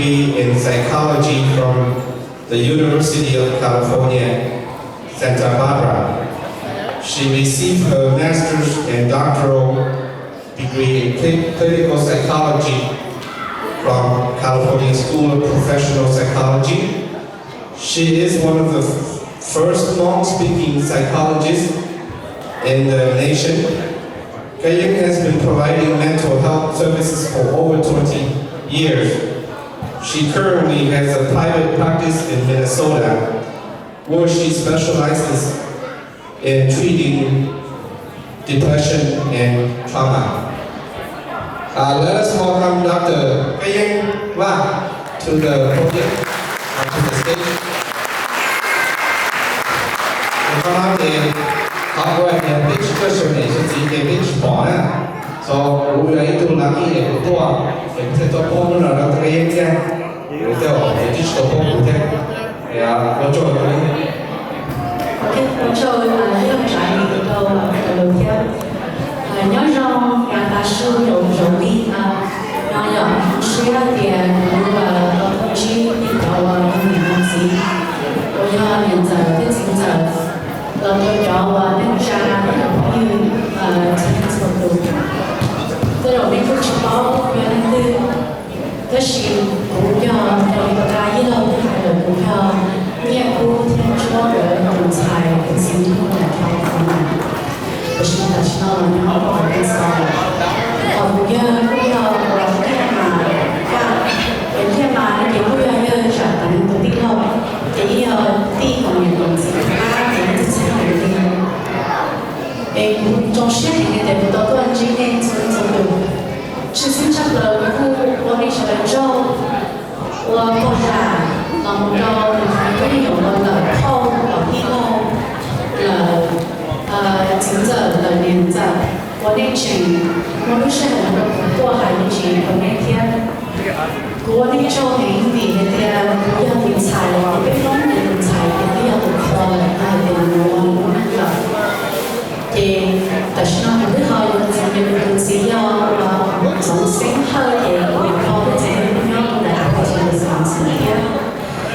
degree in psychology from the University of California, Santa Barbara. She received her master's and doctoral degree in cli- clinical psychology from California School of Professional Psychology. She is one of the first Hmong-speaking psychologists in the nation. Kayang has been providing mental health services for over twenty years. She currently has a private practice in Minnesota where she specializes in treating depression and trauma. Uh, let us welcome Doctor Kayang Vaj to the podium, uh, to the stage. Qhov no ces qhov kuv hais tias peb tsis tuaj sawv niam sawv txiv ces peb tsis pom na. So kuv yog ib tug lucky es kuv tuaj, es kuv thiaj tau paub hnub no Doctor Kayang thiab. Kuv thiaj, kuv twb tsis tau paub kuv thiab. Ua tsaug rau ib, ua tsaug ib tsoom niam txiv rau thiab. Nyob zoo, yav tav su zaum li no yog zoo siab tias kuv tau tuaj ntsib nej cov uas yog niam yog txiv, uas yog niam ntxawm thiab txiv ntxawm, los rau cov uas neej tsa thiab cov phooj ywg txhua leej txhua tus. Tej zaum nej kuj tsis paub yog leej twg, tab sis kuv yog, raws li pab Yij Lauj hais lawm, kuv yog Nyiaj Kub thiab Ntsuab nkawd tus ntxhais tus txiv nyob rau California, tab sis tam sim no los nyob rau Arkansas lawm. Ho kuv yawg kuj yog Nyiaj Mas Vaj, es Nyiaj Mas no ces kuj yog yawg Zam Teev tus tij laug, ces yeej yog tij koom niam koom txiv qab ces yeej txheeb txheeb li. Es kuv zoo siab heev tias kuv tau tuaj ntsib nej txhua leej txhua tus. Tshwj xeeb tshaj plaws kuv kuj ua nej sawv daws tsaug uas pog zam los mus rau tus me nyuam uas lawm phauj los tij laug lawm, txiv ntxawm lawm niam ntxawm, uas nej tseem muaj lub sij hawm los rau kuv tuaj hais me ntsis rau nej thiab. Kuv ua nej tsaug heev vim hais tias kuv yog tus ntxhais, peb Hmoob tus ntxhais ces twb yog tus qhua lawm, yog hais tias nws ua nws lub neej lawm. Ces tam sim no kuv twb ho yuav tus txiv, tus txiv yog Txoov Xeeb Hawj, ces kuv yog pog thiab txiv yog nyob rau ntawm Arkansas Wisconsin thiab.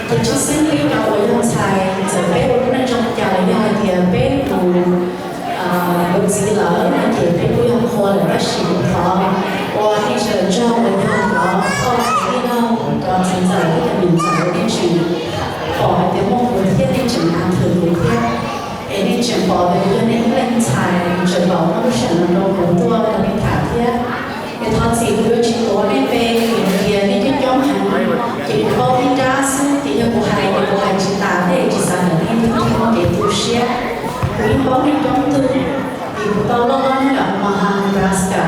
Ces tshwj xeeb peb cov uas yog ntxhais, txawm peb ua lub neej zoo li cas los yog hais tias peb mus yuav txiv lawm no ces peb kuj yog qhua lawm, tab sis kuv thov ua nej sawv daws tsaug uas yog cov pog tij laug, cov txiv ntxawm thiab cov niam ntxawm uas nej tseem pom hais tias muaj kuv thiab nej tseem hais thwm kuv thiab. Es nej tseem pom tias kuv yog nej ib leeg ntxhais, tseem pom muaj lub sij hawm no rau kuv tuaj rau nej tham thiab. Es thov txim kuv yuav tsis tuav nej npe vim hais tias nej coob coob heev, ces kuv paub ib nrab xwb, ces yog kuv hais ces kuv hais tsis tas thiab tsis xav kom nej muaj kev tu siab. Kuv yeej paub nej coob tug, vim kuv tau loj hlob nyob ntawm Omaha, Nebraska,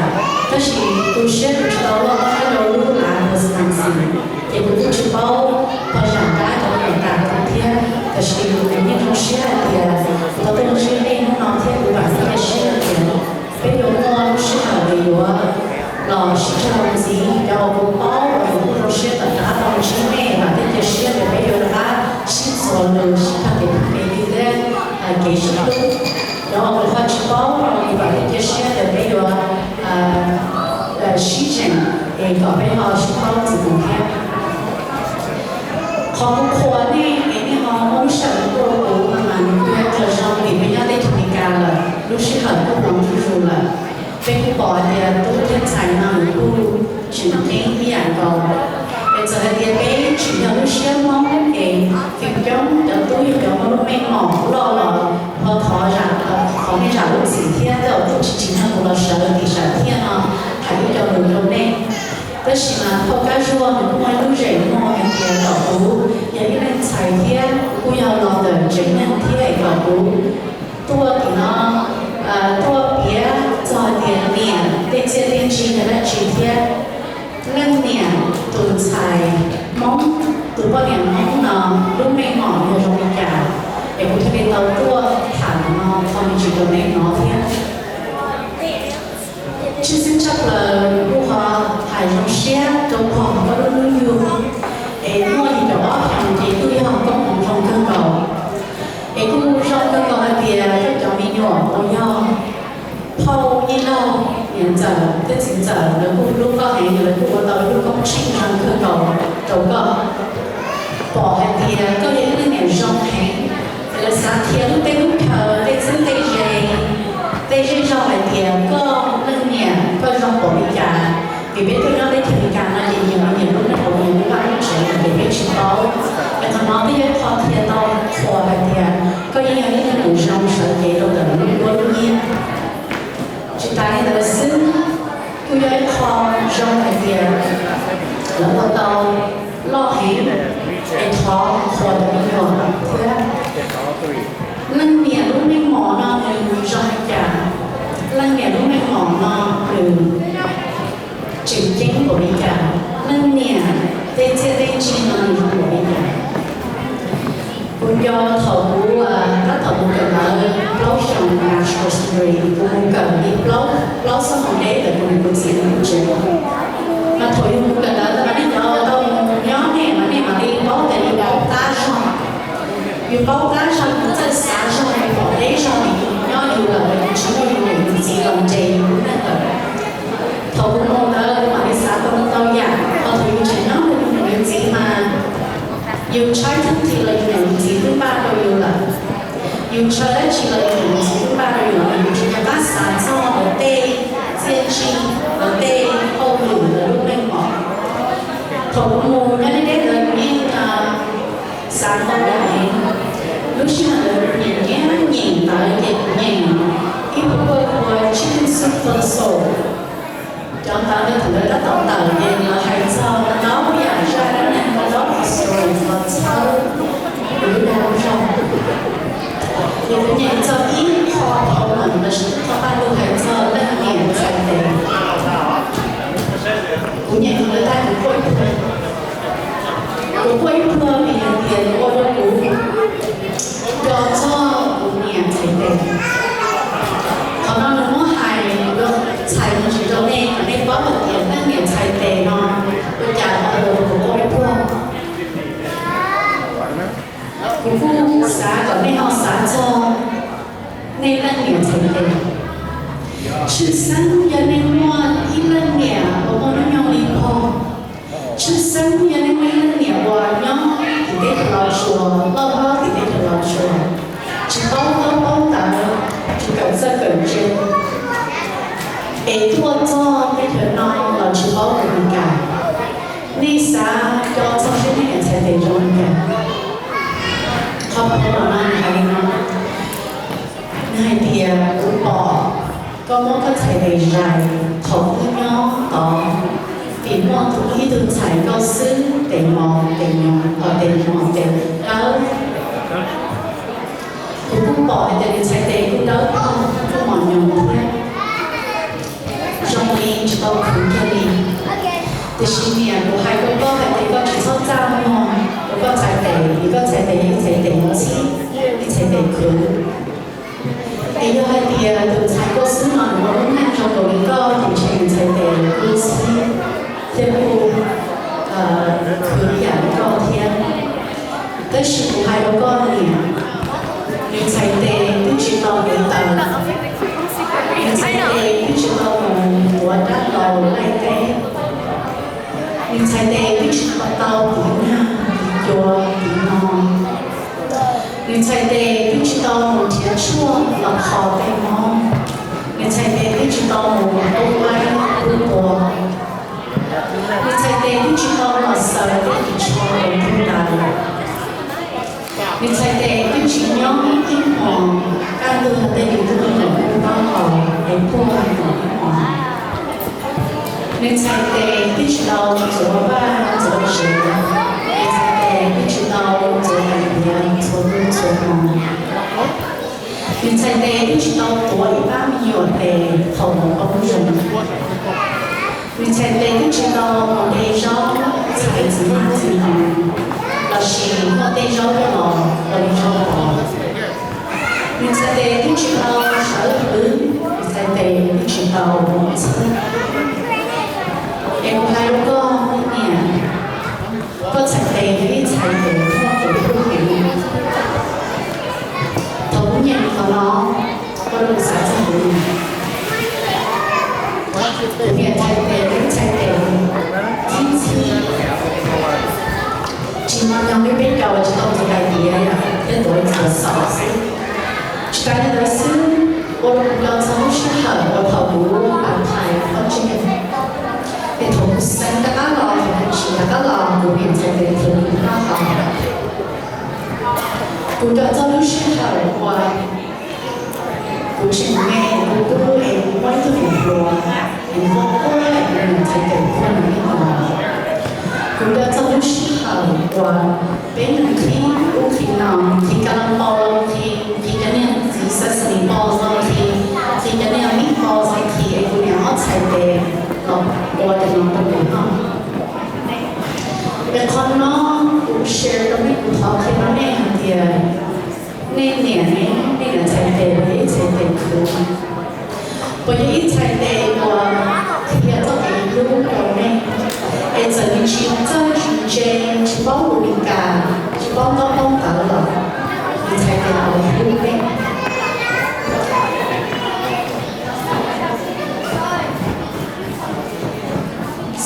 tab sis tu siab kuv tsis tau loj hlob nyob rau lub av Wisconsin, ces kuv kuj tsis paub pog zam nrab cov me nyuam tas thiab. Tab sis kuv yeej zoo siab hais tias kuv tau tuaj ntsib nej hnub no thiab kuv vam thiab cia siab hais tias peb yuav muaj lub sij hawm uas yuav los sib raug ntxiv. Cov uas kuv paub uas kuv kuj zoo siab tom qab tau ntsib nej, vam thiab cia siab tias peb yuav rov qab sib txuas lus sib raug kev phooj kev ywg thiab kev sib hlub. Cov uas kuv ho tsis paub los kuv vam thiab cia siab tias peb yuav sib tseem es kom peb ho sib paub txuas mus thiab. Qhov kuv qhuas nej es nej ho muab lub sij hawm tuaj rau kuv no mas nws kuj yog raws zoo vim peb nyob teb chaws Amelikas lawm, lub sij hawm kuj hloov zuj zus lawm. Peb kuj pom hais tias tub thiab ntxhais no nws kuj tseem ceeb ib yam nkaus. Es txawm hais tias peb tseem yog lub siab Hmoob es feem coob cov tub yog cov muaj lub meej mom loj los ho thov zam, thov nej zam lub txim thiab, tej zaum kuj tsis tsim nyog kuv los sawv tim sam thiaj no hais ib co lus rau nej. Tab sis mas phauj Kab Zuag nws kuj muaj ib lub zeem muag hais tias kom kuv yog ib leeg ntxhais thiab kuj yog los ntawm tsev neeg thiab es kom kuv tuaj tim no, tuaj piav txog hais tias niam tej txiaj tej ntsig yog dab tsi thiab leej niam tus ntxhais Hmoob, tus poj niam Hmoob no lub meej mom yog zoo li cas, es kuv thiaj li tau tuaj tham no qhov me ntsis rau nej hnov thiab. Tshwj xeeb tshaj plaws kuj ho hais zoo siab rau pog koj lub hnub yug, es muaj yim caum ob xyoos ces kuj yog koob hmoov zoo kawg nkaus. Es kuj zoo kawg nkaus hais tias koj cov me nyuam uas yog phauj yij laug niam ntxawm thiab txiv ntxawm lawv kuj hlub koj heev, lawv kuj ua tau ib lub koob tsheej zoo kawg nkaus rau koj. loj heev es thov qhuas tus me nyuam thiab. Leej niam lub meej mom no nws zoo li cas? Leej niam lub meej mom no nws tseem ceeb npaum li cas? Leej niam tej txiaj tej ntsig no nws zoo npaum li cas? Kuv nco thaum kuv tab tom mus kawm ntawv plaub xyoos, bachelor's degree, kuv mus kawm li plaub, plaub xuab moos deb ntawm kuv niam kuv txiv lub tsev. Mas thaum yus mus kawm ntawv mas nej cov tau mus nyob nej mas nej mam li paub tias yus paub qab zog. Yus paub qab zog, yus txawj xav zog, yus pom deb zog, yus nyob yus lawm, yus tsis muaj yus niam yus txiv los nres yus lub neej lawm. Thaum kuv mus ntawd kuv mam li xav tau ntau yam, ho thaum yus tseem nyob yus niam yus txiv mas yus tshaib theeb ti los yus niam yus txiv twb npaj rau yus lawm. Yus ntshaw dab tsi los yus niam yus txiv twb npaj rau yus lawm, yus tsis nco qab xav txog lawv tej txiaj ntsig, lawv tej hauj lwm, lawv lub meej mom. Thaum kuv mus nyob deb deb ntawd kuv yeej xav ntau yam heev. Lub sij hawm ntawd kuv nyeem nyeem nyeem ntawv ces kuv nyeem ib puas puas chicken soup for the soul. Cov ntawv ntawd thaum ntawd tab tom tawm ces lawv hais txog ntau yam zaj dab neeg, ntau story los txhawb kuv lub dag lub zog. Ces kuv nyeem txog ib qho poem lossis ib qho paj lug hais txog leej niam txhais tes. Kuv nyeem ntawd tag kuv quaj ib pluag. Kuv quaj ib pluag vim hais tias nws ua rau kuv nco txog kuv niam txhais tes. Qhov no nws muab hais, txhais me ntsis rau nej kom nej paub hais tias leej niam txhais tes no ua cas ua rau kuv quaj ib pluag. Kuv kuj xav kom nej ho xav txog nej leej niam txhais tes. Tshwj xeeb yog nej muaj ib leej niam uas muaj hnub nyoog li pog. Tshwj xeeb yog nej muaj ib leej niam uas nyob tim teb chaws Los Tsuas, loj hlob tim teb chaws Los Tsuas, tsis paub ntaub paub ntawv, tsis kawm txawj kawm ntse, es tuaj txog teb chaws no los tsis paub ua li cas. Nej xav nco txog seb nej niam txhais tes zoo li cas? Qhov poem no nws hais li no, nws hais tias kuv pom koj muab koj txhais tes zais thaum wb nyob tod, vim muaj ib tug ntxhais nkauj xwb tes mos tes nyoos, tes mos tes dawb. Kuv kuj pom hais tias nws txhais tes kuj dawb paug kuj mos nyoos thiab, zoo li tsis tau khwv kiag li. Tiam sis niam, kuv hais rau koj hais tias koj tsis txhob txaj muag rau koj txhais tes, vim koj txhais tes yog ib txhais tes ntxhib, ib txhais tes khwv. Es yog hais tias tus ntxhais nkauj xwb no nws ua lub neej zoo nkaus li koj ces ntshe nws txhais tes kuj ntxhib thiab kuj khwv ib yam li koj thiab. Tab sis kuv hais rau koj niam, nws txhais tes twb tsis tau ntiv taws, nws txhais tes twb tsis tau mus tuav dab laug laij teb, nws txhais tes twb tsis tau tiv nag tiv cua tiv no, nws txhais tes twb tsis tau mus nrhiav tshuaj los kho tej mob, nws txhais tes twb tsis tau mus pub qaib pub npua, nws txhais tes twb tsis tau los xaws tej ris tsho rau ntuj ntawd. Nws txhais tes twb tsis nyob ib hmos, kaj ntug tej nws twb mus nyob taub hau es puag nws ib hmos. Nws txhais tes twb tsis tau ntxuav vaj ntxuav tsev, nws txhais tes twb tsis tau ntxuav daim tiav txhua hnub txhua hmo. Nws txhais tes twb tsis tau tuav ib pab me nyuam tes thaum mus poob zoov. Nws txhais tes twb tsis tau mus de zaub txhais txiv hmab txiv ntoo, lossis muaj tej zaub coj los ua li zaub pov. Nws txhais tes twb tsis tau sawv hwv, nws txhais tes twb tsis tau mus txhawb. Es kuv hais rau koj niam, koj txhais tes yog ib txhais tes muaj kev hlub heev. Thaum kuv nyeem qhov no, ua rau kuv xav txog kuv niam. Kuv niam txhais tes, kuv txhais tes ib txhis. Tsis mos nyoos li peb cov uas tsis tau ntxuav daim tiav thiab tuav ntxuav xaus xwb. Tsis tas li ntawd xwb, ua rau kuv nco txog lub sij hawm uas thaum kuv apply koj tsiaj, es thaum kuv xeev rov qab los, thaum kuv tsim rov qab los, kuv niam txhais tes plhws kuv taub hau. Kuv nco txog lub sij hawm uas kuv tseem me, kuv pw es kuv muaj ib tug niam hluas, nws quaj quaj es kuv niam txhais tes puag nws ib hmos. Kuv nco txog lub sij hawm uas peb mus nqhis ub nqhis no, nqhis ka la npau los nqhis, nqhis cov niag txiv xav xas nis npau los nqhis, nqhis cov niag mib npau los nqhis es kuv niam ob txhais tes los ua li no rau kuv noj. Es qhov no kuv share rau nej, kuv thov qhia rau nej hais tias nej niam ne, nej niam txhais tes puas yog ib txhais tes khwv? Puas yog ib txhais tes uas qhia txoj kev hlub rau nej? Es txawm nws tsis txawj tsis ntse, tsis paub ua li cas, tsis paub ntaub paub ntawv los nws txhais tes puas hlub nej?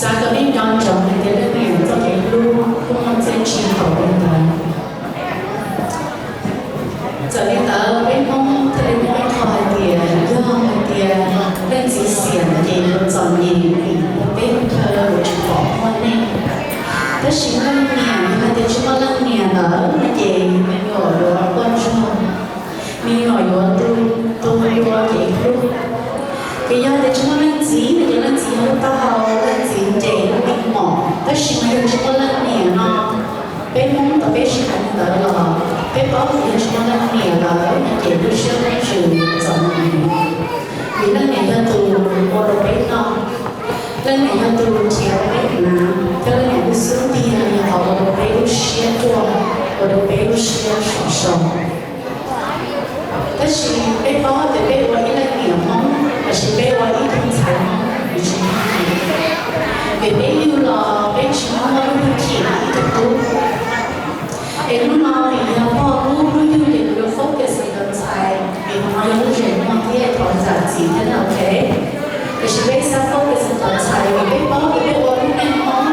Xav kom nej nco ntsoov hais tias leej niam txoj kev hlub kuj muaj txiaj ntsig npaum li ntawd. Txawm li ntawd peb Hmoob thiaj li muaj ib qho hais tias yog hais tias leej txiv xiam no ces yuav txom nyem vim peb chaw yuav tsis pom muaj nej. Tab sis leej niam yog hais tias tsis muaj leej niam lawm no ces me nyuam yuav quaj ntsuag, me nyuam yuav tu, tu dua kev hlub. Ces yog tias tsis muaj leej txiv no ces leej txiv yog lub taub hau, leej txiv nce lub ntees mom, tab sis mas yog tsis muaj leej niam no, peb Hmoob tau peb sib hais li ntawd los peb paub tias yog tsis muaj leej niam lawm no ces lub siab lub ntsws txom nyem. Vim leej niam yog tus ua rau peb noj, leej niam yog tus nrhiav rau peb hnav, thiab leej niam lub xub ntiag yog qhov ua rau peb lub siab ruaj, ua rau peb lub siab sov so. Tab sis peb paub tias peb ua ib leej niam Hmoob, tab sis peb ua ib tug ntxhais Hmoob nws tsis muaj, vim peb yug los peb tsis muaj lub hwj chim ib tug tub. Es hnub no vim yog pog hlub hlub yug ces kuv yuav focus rau ntxhais, vim qhov no yog lub zeem muag thiab thov zam txim thiab na, ok. Tiam sis peb xav focus rau ntxhais vim peb paub tias peb ua lub neej Hmoob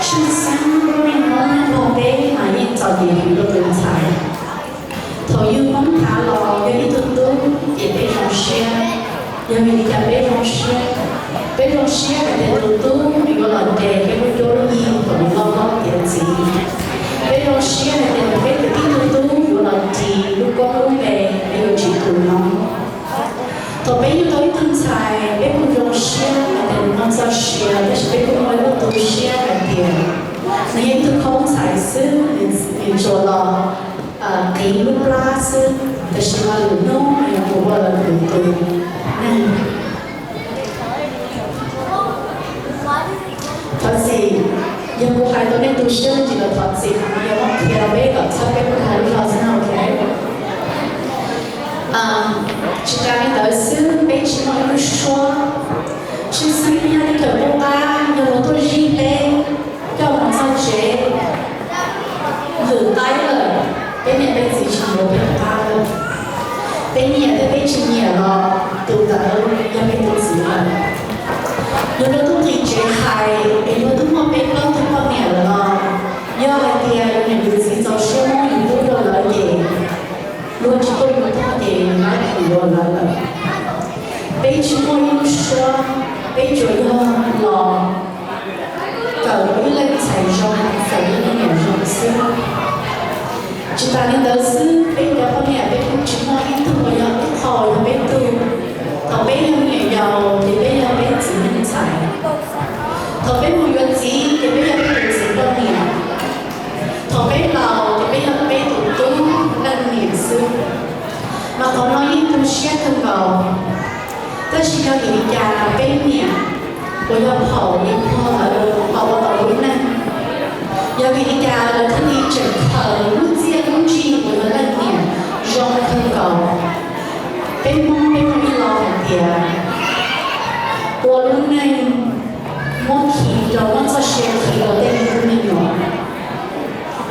tshwj xeeb, lub neej Hmoob nyob hauv peb mas yeej txom nyem heev rau tus ntxhais. Thaum yug Hmoob thav los yog ib tug tub ces peb zoo siab, yog vim li cas peb zoo siab? Peb zoo siab hais tias tus tub nws yuav los nres peb lub cuab lub yig thaum nws loj hlob tiav txiv. Peb zoo siab hais tias peb tus ib tug tub yuav los ris lub koob lub npe, peb yuav tsis tu noob. Thaum peb yug tau ib tug ntxhais peb kuj zoo siab hais tias nws muaj txoj sia, tab sis peb kuj muaj ib lub tu siab hais tias nws yog ib tug khaub ntxhais xwb, nws tsuas los qiv lub plab xwb, tab sis mas lwm hnub nws yuav mus ua lawv tus neeg. Thov txim, yog kuv hais tau nej tu siab me ntsis los thov txim, qhov no yog muab qhia rau peb kom txhawb peb lub dag lub zog xwb na, ok. Tsis tas li ntawd xwb, peb tsis muaj ib lub suab. Tshwj xeeb yog ib tug tub qab yog luag tuaj zij peb coj mus txog tsev, lwm qaib lawm, peb niam peb txiv tsis yuav peb qab lawm. Peb nyiam thiab peb tsis nyiam los tus ntawd yog peb tus txiv lawm. Yog luag tub nqis tsev hais es luag twb muaj peb plaub tug poj niam lawm los, yog hais tias yus niam yus txiv txaus siab muab yus pub rau lawv ces luag tsis tuaj yus tog ces lawv yuav lawv lawm. Peb tsis muaj ib lub suab, peb tsuas yog los kawm ib leej ntxhais zoo, kawm ib leej niam zoo xwb. Tsis tas li ntawd xwb, peb cov poj niam peb kuj tsis muaj ib tug uas yog ib qho yog peb tug. Thaum peb yog me nyuam yaus ces peb yog peb txiv neej ntxhais. Thaum peb mus yuav txiv ces peb yog peb tus txiv poj niam. Thaum peb laus ces peb yog peb tus tub leej niam xwb. Mas qhov no yeej tu siab kawg nkaus. Tab sis yog vim li cas peb niam uas yog phaum li pog lawv los ua tau lub neej? Yog vim li cas lawv thiaj li tseem khaws lub txiaj lub ntsig uas yog leej niam zoo kawg nkaus? Peb Hmoob peb muaj ib lo hais tias ua lub neej muab khi rau, muab txoj sia khi rau tej me tub me nyuam.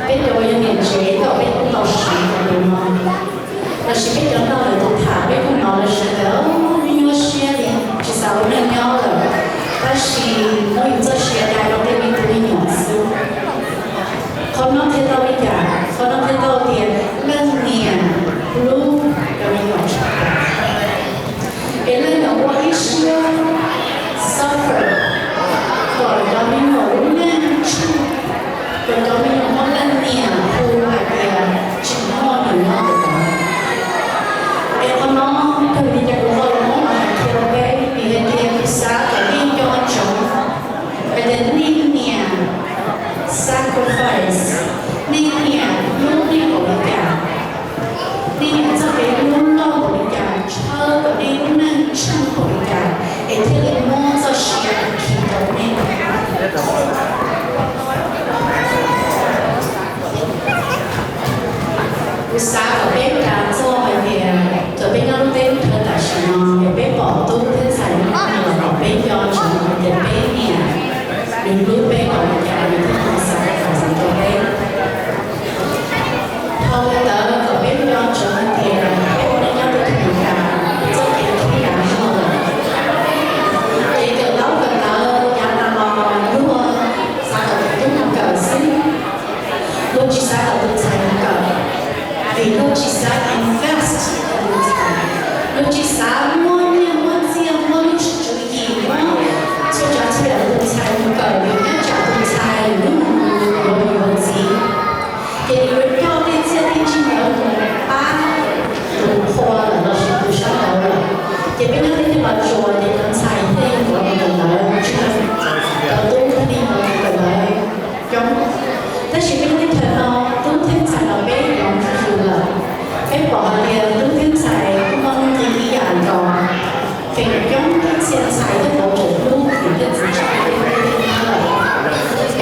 Peb cov uas yog niam tsev los peb kuj tau siv cov lus no, tab sis peb cov nrog lwm tus tham peb kuj hnov lawv sawv daws nyuaj nyuaj siab li tsis xav ua neej nyob lawm, tab sis muab yus txoj sia da rau tej me tub me nyuam xwb. Qhov no qhia tau li cas? Qhov no qhia tau tias leej niam hlub cov me nyuam tshaj plaws. Es leej niam ua ib siab suffer kom cov me nyuam lub neej tshuaj, kom cov me nyuam muaj leej niam hu hais tias tsis muaj nws nyob ntawd. Es qhov no yog vim li cas kuv tau los muab los hais qhia rau peb, vim hais tias kuv xav kom nej nco ntsoov hais tias nej niam Tsis xav invest tus ntxhais, nws tsis xav muab nyiaj muab txiaj, muab lub tswv yim, muab txhua tsav txhua yam tus ntxhais mus kawm, nws nyob tsam tus ntxhais nws hnub nws yuav mus yuav txiv. Ces nws yuav coj tej txiaj tej ntsig ntawd mus pab tus qhua lawm los sis tus sab ntawd lawm. Ces peb nyob tej los tsuas ces cov ntxhais thiaj li yuav mus kawm ntawv, tsis cov tub thiaj li yuav mus kawm ntawv coob. Tab sis peb nyob teb chaws no tub thiab ntxhais los peb cov zuj zus lawm. Peb pom hais tias tub thiab ntxhais kuj muaj nuj nqi ib yam nkaus. Feem coob tub txhia ntxhais thiaj tau tseem hlub niam thiab txiv tshaj tej tub thiab nyab lawm.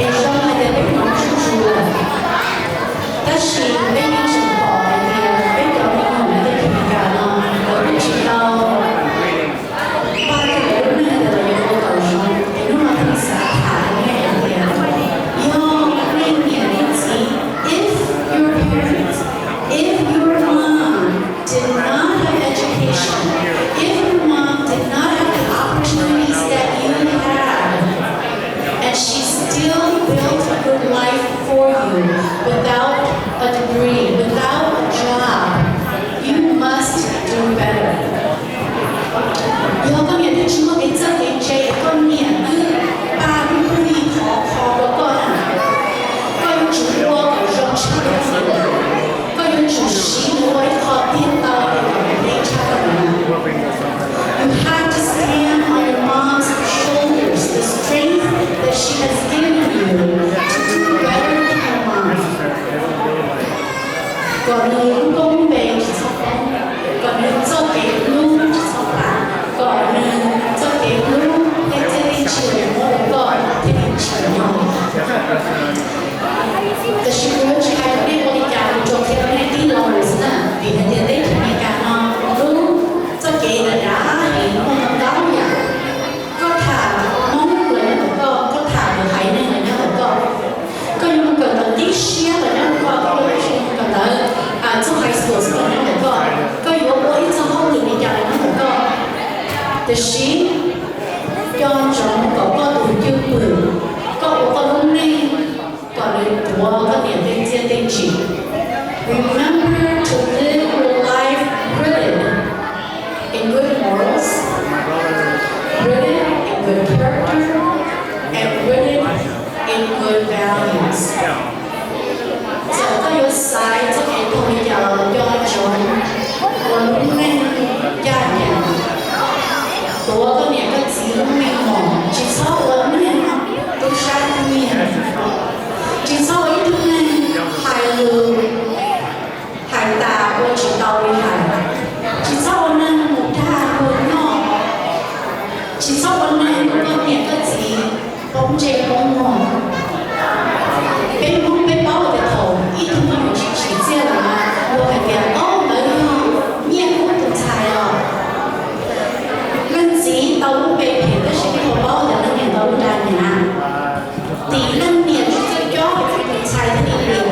Es zoo hais tias peb hnov zuj zus lawm. Tab sis peb yeej tseem pom hais tias peb cov me nyuam nyob teb chaws Amelikas no lawv kuj tsis tau pab lawv lub neej tias lawv yuav ua kom zoo. Es hnub no thiaj xav tham rau nej hais tias, yog nej niam nej txiv, if your parents, if your mom did not have education, if your mom did not have the opportunities that you had, and she still built a good life for you without a degree, without a job, you must do better. Yog koj niam twb tsis muaj kev txawj kev ntse es koj niam twb pab twb pub ib qho qhov rau koj na, koj yuav tsum ua kom zoo tshaj li ntawd. Koj yuav tsum siv nws ua ib qho tiag tau li kom nws tshaj tawm na. You have to stand on your mom's shoulders, the strength that she has given you to do better than your mom. Kom nws lub koob lub npe tsis txhob poob, kom nws txoj kev hlub tsis txhob plam, kom nws txoj kev hlub tej txiaj tej ntsig uas muab rau koj thiaj li tsim nyog. Tab sis kuv yuav tsis hais rau nej ua li cas, kuv tsuas qhia rau nej tib lo lus xwb na, vim hais tias teb chaws Amelikas no lub txoj kev dav dav heev, muaj ntau yam. Koj tham Hmoob los nyob ntawm koj, koj tham lus haiv neeg los nyob ntawm koj, koj yuav mus kawm ntawv tib siab los nyob ntawm koj, koj yuav mus kawm ntawv txog high school xwb los nyob ntawm koj, koj yuav ua ib txoj hauj lwm li cas los nyob ntawm koj. Tiam sis nco ntsoov kom koj tus cwj pwm, koj ua koj lub neej kom nws tuav koj niam tej txiaj tej ntsig. Remember to live your life rooted in good morals, rooted in good character, and rooted in good values. Txawm koj yuav xaiv txoj kev tuag li cas los nco ntsoov ua lub neej ncaj ncees, tuav koj niam koj txiv lub meej mom, tsis txhob ua neeg tub sab tub nyiag, tsis txhob ua ib tug neeg hais lus hais tas ua tsis tau li hais, tsis txhob ua neeg mus dag luag noj, tsis txhob ua neeg kom koj niam koj txiv poob ntsej poob muag. Peb Hmoob peb paub tias thaum ib tug me nyuam tsis tsim txiaj los luag hais tias, ob, ntawd yog nyiaj kub tus ntxhais os. Leej txiv tau lub npe phem tab sis peb puas paub tias leej niam tau lub nra nyav. Tim leej niam tsis txawj cob tus ntxhais thiaj li liam.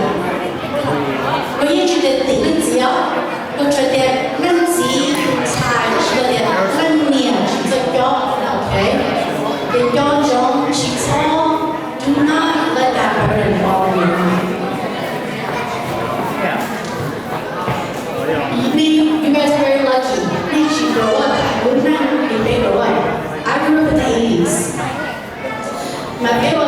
Luag yeej tsis tias tim leej txiv os, luag tsuas tias leej txiv tus ntxhais, tsis tau tias leej niam tsis txawj cob. Ok, ces nco ntsoov tsis txhob, do not let that burden fall on you. Nej, you guys are very lucky. Nej tsis grow up hais lub neej li peb grow up. I grew up in the eighties. Mas peb